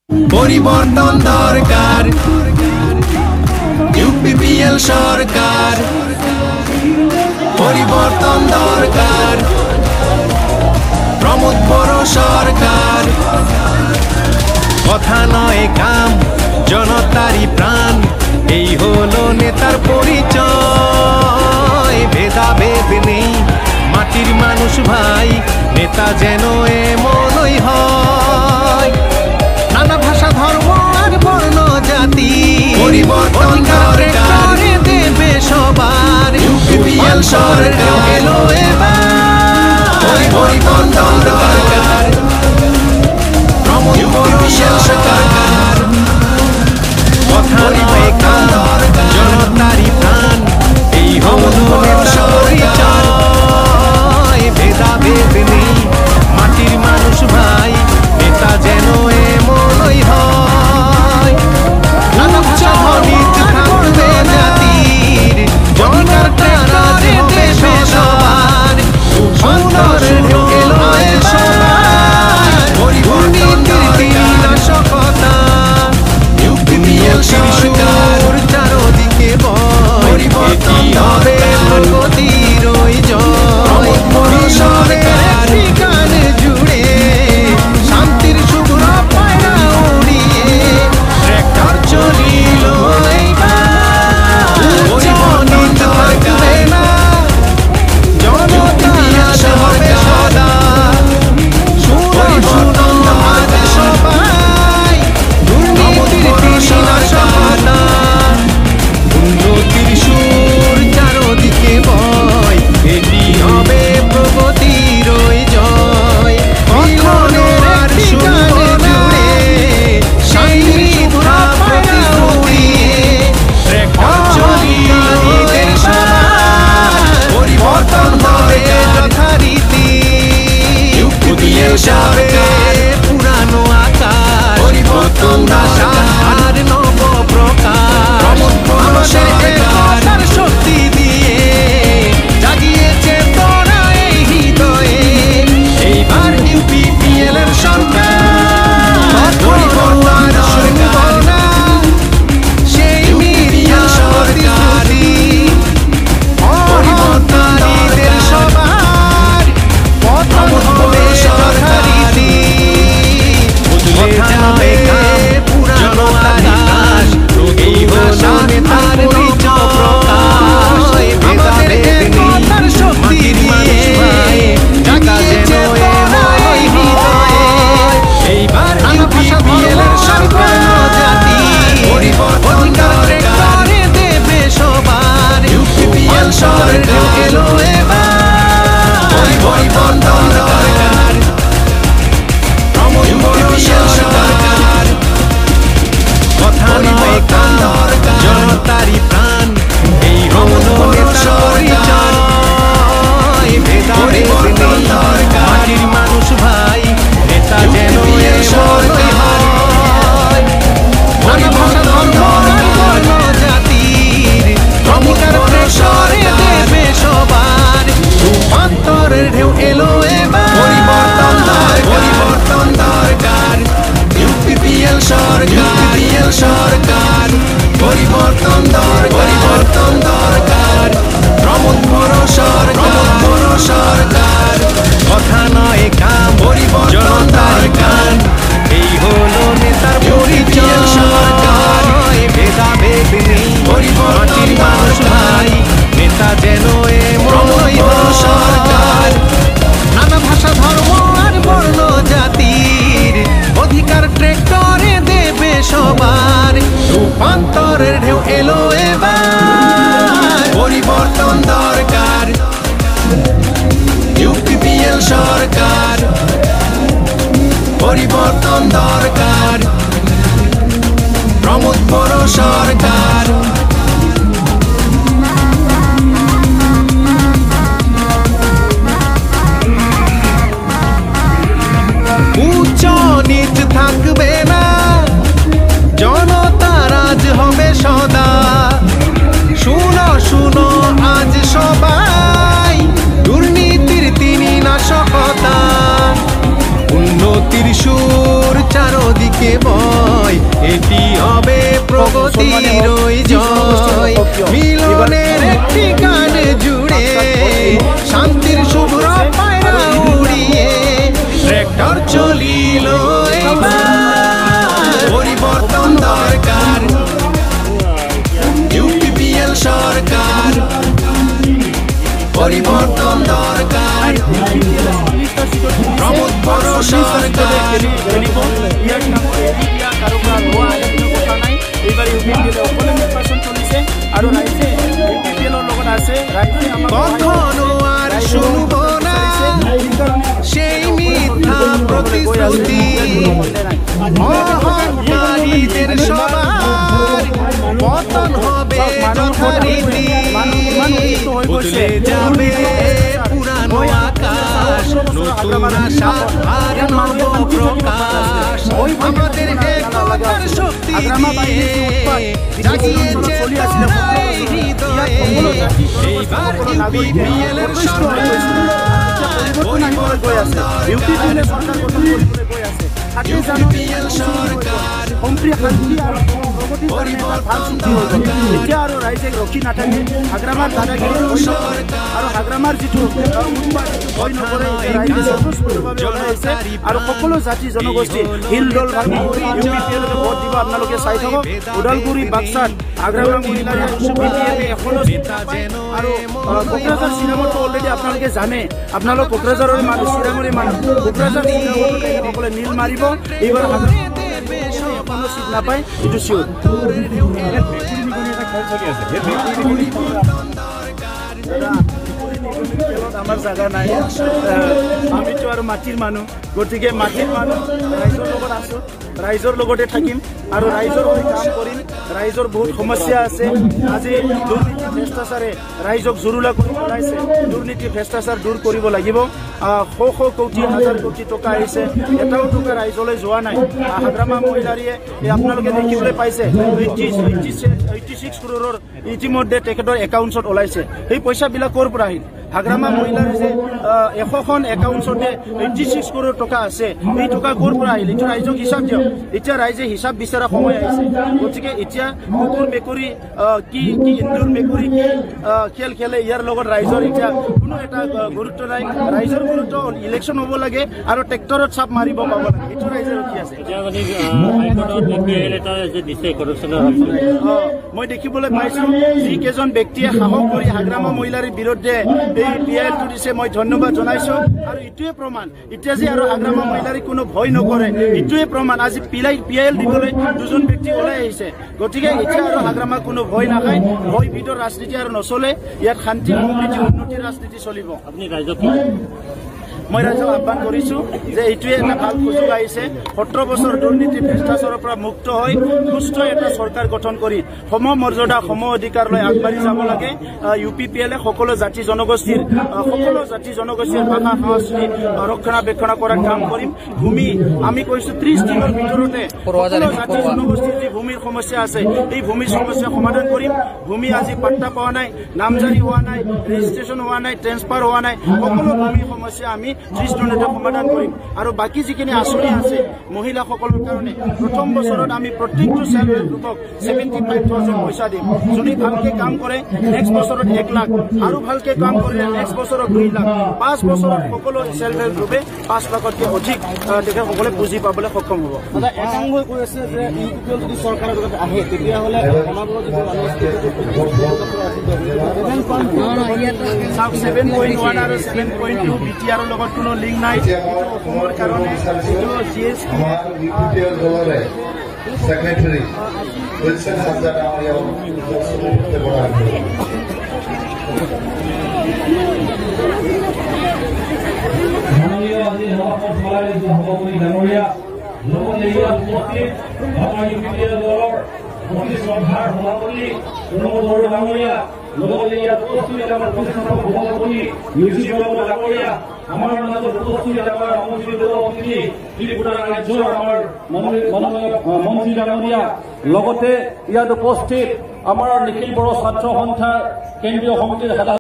পরিবর্তন দরকার, ইউপিপিএল সরকার। পরিবর্তন দরকার, প্রমোদ বড় সরকার। কথা নয় কাম, জনতারই প্রাণ, এই হলো নেতার পরিচয়। ভেদাভেদ নেই, মাটির মানুষ ভাই, নেতা যেন এমনই হয়। নানা ভাষা ধর্ম আর বর্ণ জাতি, পরিবর্তন দরকার, দেবে সবার। ইউপিপিএল সরকার এলো এবার, পরিবর্তন দরকার, প্রমোদ বড় সরকার। কথা নয় কাম, জনতারই প্রাণ, এই হলো নেতার পরিচয়। ভেদাভেদ নেই, মাটির মানুষ ভাই, নেতা যেন এমনই হয়। নানা ভাষা ধর্ম জাতির, জনতার দেবে সবার। সুন্দর এলো এবার, পরিবর্তন নাশকতা, ইউপিপিএল সরকার। চারদিকে পরিবর্তন হবে, প্রগতির ওই জয়। সরকার গান জুড়ে শান্তির শুভ্র পায়রা উড়িয়ে ট্র্যাক্টর চলিল এইবার। পরিবর্তন থাকবে না, জনতা হবে সদা। শুনো শুনো আজ সবাই, দুর্নীতির নাশকতা, উন্নতির সুর চারদিকে বয়, এটি হবে প্রগতির ওই জয়। কখনো আর শুনব না শান্তির প্রতিশ্রুতি, চলিদের সবার পরিবর্তন হবে যথারীতি। ইউপিপিএল সরকার, পুরানো আকাশ, পরিবর্তন আর নব প্রকাশ। আমাদের একতার শক্তি দিয়ে জাগিয়েছে তোরা এই হৃদয়ে, এইবার ইউপিপিএল এর সরকার। পরিবর্তন শুনব না সেই মিথ্যা প্রতিশ্রুতি, অহংকারীদের সবার পতন হবে যথারীতি। বদলে যাবে পুরানো আকাশ, এই হলো নেতার পরিচয়। ভেদাভেদ নেই, শক্তি দিয়ে জাগিয়েছে তোরা এই হৃদয়ে, এইবার ইউপিপিএল এর সরকার। জাতি পরিবর্তন দরকার, দেবে সবার। ইউপিপিএল সরকার এলো এবার, পরিবর্তন দরকার, ইউপিপিএল সরকার। কথা নয় কাম, জনতারই প্রাণ, এই হলো নেতার পরিচয়। ভেদাভেদ নেই, মাটির মানুষ ভাই, নেতা যেন এমনই হয়। নানা ভাষা ধর্ম বর্ণ জাতির, অধিকার করে দেবে সবার। রূপান্তরের ঢেউ এলো এবার, পরিবর্তন দরকার, পরিবর্তন দরকার, ইউপিপিএল সরকার, ইউপিপিএল সরকার। পরিবর্তন দরকার, পরিবর্তন দরকার, প্রমোদ বড় সরকার, বড় সরকার। কথা নয় কাম, পরিবর্তন জনতার দরকার, গান, এই হলো নেতার ইউপিপিএল সরকার। পরিচয়। ভেদাভেদ নেই, পরিবর্তন মাটির মানুষ ভাই, নেতা যেন এমনই বড় সরকার। হয়। নানা ভাষা ধর্ম আর বর্ণ জাতির, অধিকার ট্রেক্টরে দেবে সবার। রূপান্তরের ঢেউ এলো এবার, পরিবর্তন দরকার, ইউপিপিএল সরকার। পরিবর্তন দরকার। শান্তির জয়, মিলনের একটি গান জুড়ে শান্তির শুভ্র পায়রা উড়িয়ে ট্রাক্টর চলিল এবার। পরিবর্তন দরকার, ইউপিপিএল সরকার, পরিবর্তন দরকার, প্রমোদ বড়ো সরকার। কখনো আর শুনব না সেই মিথ্যা প্রতিশ্রুতি, অহংকারীদের সবার পতন হবে যথারীতি। বদলে যাবে পুরানো আকাশ, নতুন আশা আর নব প্রকাশ। আমাদের একতার শক্তি দিয়ে জাগিয়েছে এই হৃদয়ে, এইবার ইউপিপিএল এর সরকার। ইউপিপিএল সরকার, এতিয়া আৰু ৰাইজে ৰখি নাথাকে, হাগ্ৰামাৰ দাদাগিৰি আৰু হাগ্ৰামাৰ যিটো উৎপাত ভয় নকৰে, ৰাইজে স্বতঃস্ফূৰ্তভাৱে ওলাই আহিছে আৰু সকলো জাতি জনগোষ্ঠী হিল দল ভাঙি ইউ পি পি এলকে ভোট দিব। আপোনালোকে চাই থাকক, ওদালগুৰি বাক্সাত হাগ্ৰামা মহিলাৰে বি পি এফে এখনো আৰু কোকৰাঝাৰ চিৰাঙতো অলৰেডি আপোনালোকে জানে, আপোনালোক কোকৰাঝাৰৰ মানুহ, চিৰাঙৰে মানুহ, কোকৰাঝাৰ চিৰাঙতো তেখেতসকলে নীল মাৰিব। এইবাৰ এখনো চিট নাপায়, এইটো চিয়'ৰ। আমাৰ জাগা নাই, আমিতো আৰু মাটিৰ মানুহ, গতিকে মাটিৰ মানুহ ৰাইজৰ লগত আছোঁ, ৰাইজৰ লগতে থাকিম আৰু ৰাইজৰ হৈ কাম কৰিম। ৰাইজৰ বহুত সমস্যা আছে, আজি দুৰ্নীতি ভ্ৰষ্টাচাৰে ৰাইজক জুৰুলা কৰি পেলাইছে। দুৰ্নীতি ভ্ৰষ্টাচাৰ দূৰ কৰিব লাগিব। শ শ কোটি হাজাৰ কোটি টকা আহিছে, এটাও টকা ৰাইজলৈ যোৱা নাই। হাগ্ৰামা মহিলাৰীয়ে আপোনালোকে দেখিবলৈ পাইছে 86 কৰোৰৰ ইতিমধ্যে তেখেতৰ একাউণ্টছত ওলাইছে। সেই পইচাবিলাক ক'ৰ পৰা আহিল? হাগ্ৰামা মহিলাৰ যে 100খন একাউণ্টছতে 86 কৰোৰ টকা আছে, এই টকা ক'ৰ পৰা আহিল? এইটো ৰাইজক হিচাপ দিয়ক। এতিয়া ৰাইজে হিচাপ বিচৰা সময় আহিছে। গতিকে এতিয়া কুকুৰ মেকুৰী কি কি ইন্দুৰ মেকুৰী কি খেল খেলে, ইয়াৰ লগত ৰাইজৰ এতিয়া কোনো এটা গুৰুত্ব নাই। ৰাইজৰ গুৰুত্ব ইলেকশ্যন হ'ব লাগে আৰু ট্ৰেক্টৰত চাপ মাৰিব পাব লাগে, এইটো ৰাইজে ৰখি আছে। মই দেখিবলৈ পাইছো যিকেইজন ব্যক্তিয়ে সাহস কৰি হাগ্ৰামা মহিলাৰ বিৰুদ্ধে এই পি আই এলটো দিছে, মই ধন্যবাদ জনাইছো। আৰু এইটোৱে প্ৰমাণ, এতিয়া যে আৰু হাগ্ৰামা মহিলাৰী কোনো ভয় নকৰে, এইটোৱে প্ৰমাণ। আজি পি I L দিবলৈ দুজন ব্যক্তি ওলাই আহিছে। গতিকে এতিয়া আৰু হাগ্ৰামা কোনো ভয় নাখায়, ভয় ভিতৰ ৰাজনীতি আৰু নচলে। ইয়াত শান্তি সমৃদ্ধি উন্নতিৰ ৰাজনীতি চলিব। মই ৰাইজক আহ্বান কৰিছো যে এইটোৱে এটা ভাল সুযোগ আহিছে। 17 বছৰ দুৰ্নীতি ভ্ৰষ্টাচাৰৰ পৰা মুক্ত হৈ সুস্থ এটা চৰকাৰ গঠন কৰি সম মৰ্যাদা সম অধিকাৰ লৈ আগবাঢ়ি যাব লাগে। ইউ পি পি এলে সকলো জাতি জনগোষ্ঠীৰ ভাষা সংস্কৃতি ৰক্ষণাবেক্ষণ কৰাৰ কাম কৰিম। ভূমি আমি কৈছো 30 দিনৰ ভিতৰতে সকলো জাতি জনগোষ্ঠীৰ যি ভূমিৰ সমস্যা আছে, এই ভূমিৰ সমস্যা সমাধান কৰিম। ভূমি আজি পাট্টা পোৱা নাই, নামজাৰি হোৱা নাই, ৰেজিষ্ট্ৰেশ্যন হোৱা নাই, ট্ৰেন্সফাৰ হোৱা নাই, সকলো ভূমিৰ সমস্যা আমি 30 দিনতে সমাধান কৰিম। আৰু বাকী যিখিনি আঁচনি আছে মহিলাসকলৰ কাৰণে, প্ৰথম বছৰত আমি প্ৰত্যেকটো চেল্ফ হেল্প গ্ৰুপক 75,000 পইচা দিম। যদি ভালকে কাম কৰে নেক্সট বছৰত 1 লাখ, আৰু ভালকে কাম কৰিলে নেক্সট বছৰত 2 লাখ, 5 বছৰত সকলো চেল্ফ হেল্প গ্ৰুপে 5 লাখতকৈ অধিক তেখেতসকলে পুঁজি পাবলৈ সক্ষম হ'ব। একাংশই কৈ আছে যে ইউ পি পি এল যদি চৰকাৰৰ লগত আহে তেতিয়াহ'লে চাওক 7.1 আৰু 7.2 বি টি আৰৰ লগত কোনো লিংক নাই। অসমৰ কাৰণে যিটো G S T secretary Wilson Hazra মাননীয় আজি সভাপতি ডাঙৰীয়া, লগতে ইয়াত উপস্থিত আমাৰ ইউ পি পি এল দলৰ অতি শ্ৰদ্ধাৰ সভাপতি প্ৰমোদ বড়ো ডাঙৰীয়া, লগতে ইয়াত উপস্থিত আমাৰ প্ৰতিষ্ঠাপক সভাপতি মিউজিক বড়ো ডাঙৰীয়া, আমাৰ মাজত উপস্থিত আমাৰ আমন্ত্ৰিত অতিথি ত্ৰিপুৰা ৰাজ্যৰ আমাৰ মাননীয় মন্ত্ৰী ডাঙৰীয়া, লগতে ইয়াত উপস্থিত আমাৰ নিখিল বড়ো ছাত্ৰ সন্থাৰ কেন্দ্ৰীয় সমিতিৰ সাধাৰণ